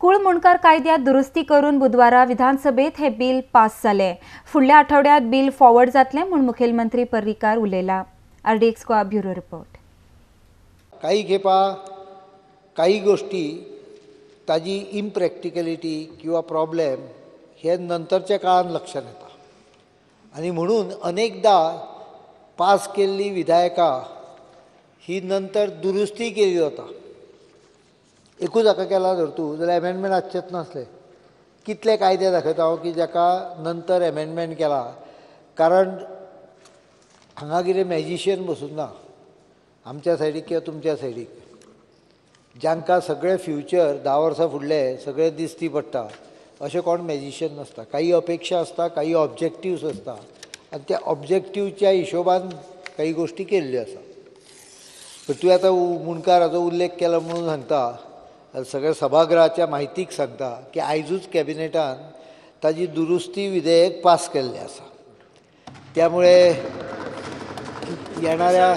कुळ मुंडकार कायद्यात दुरुस्ती करून बुधवारा विधानसभेत हे बिल पास जालें. फुडल्या आठवड्यात बिल फॉरवर्ड जातलें म्हूण मुखेलमंत्री Parrikar उलयला. RDX Goa bureau report. काही खेपा काही गोष्टी ताजी इम्प्रॅक्टिकलिटी किंवा प्रॉब्लेम हे नंतरच्या काळान लक्षात येता आनी म्हणून अनेकदा पास केल्ली विधायकां ही नंतर दुरुस्ती केली वता. एकूच हाका केला धर तूं जाल्यार एमेंडमेंट आसचेच नासले. कितले कायदे दाखयता हांव की जाका नंतर एमेंडमेंट केला, कारण हांगा कितें मॅजिशियन बसून ना आमच्या सायडीक किंवा तुमच्या सायडीक, जांकां सगळें फ्युचर 10 वर्सां फुडलें सगळें दिसती पडटा अशें कोण मॅजिशियन नासता. काही अपेक्षा आसता, काही ऑब्जेक्टिव्स आसता आनी त्या ऑब्जेक्टिवच्या हिशोबान काही गोश्टी केल्ल्यो आसा. पण तुवें आतां मुंडकाराचो उल्लेख केला म्हणून सांगता, सगळ्या सभागृहाच्या माहितीक सांगता की आयजूच कॅबिनेटान ताजी दुरुस्ती विधेयक पास केल्लें आसा. त्यामुळे येणाऱ्या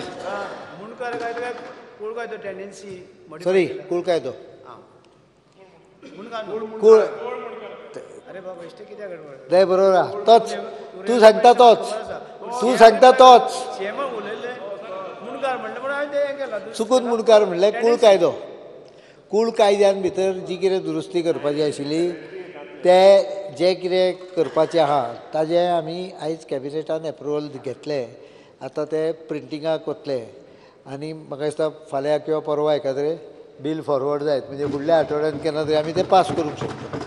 सॉरी कुळ कायदो कुळ ते बरोबर आहा, तोच तूं सांगता, तोच तूं सांगता, तोच चुकून मुंडकार म्हणलें. कुळ कायदो, कुळ कायद्यान भितर जी कितें दुरुस्ती करपाची आशिल्ली ते जे कितें करपाचें आहा ताजें आमी आयज कॅबिनेटान एप्रुवल घेतलें. आतां ते प्रिंटिंगाक वतले आनी म्हाका दिसता फाल्यां किंवा परवां एकाद्रे बील फॉरवर्ड जायत, म्हणजे फुडल्या आठवड्यान केन्ना तरी आमी तें पास करूंक शकता.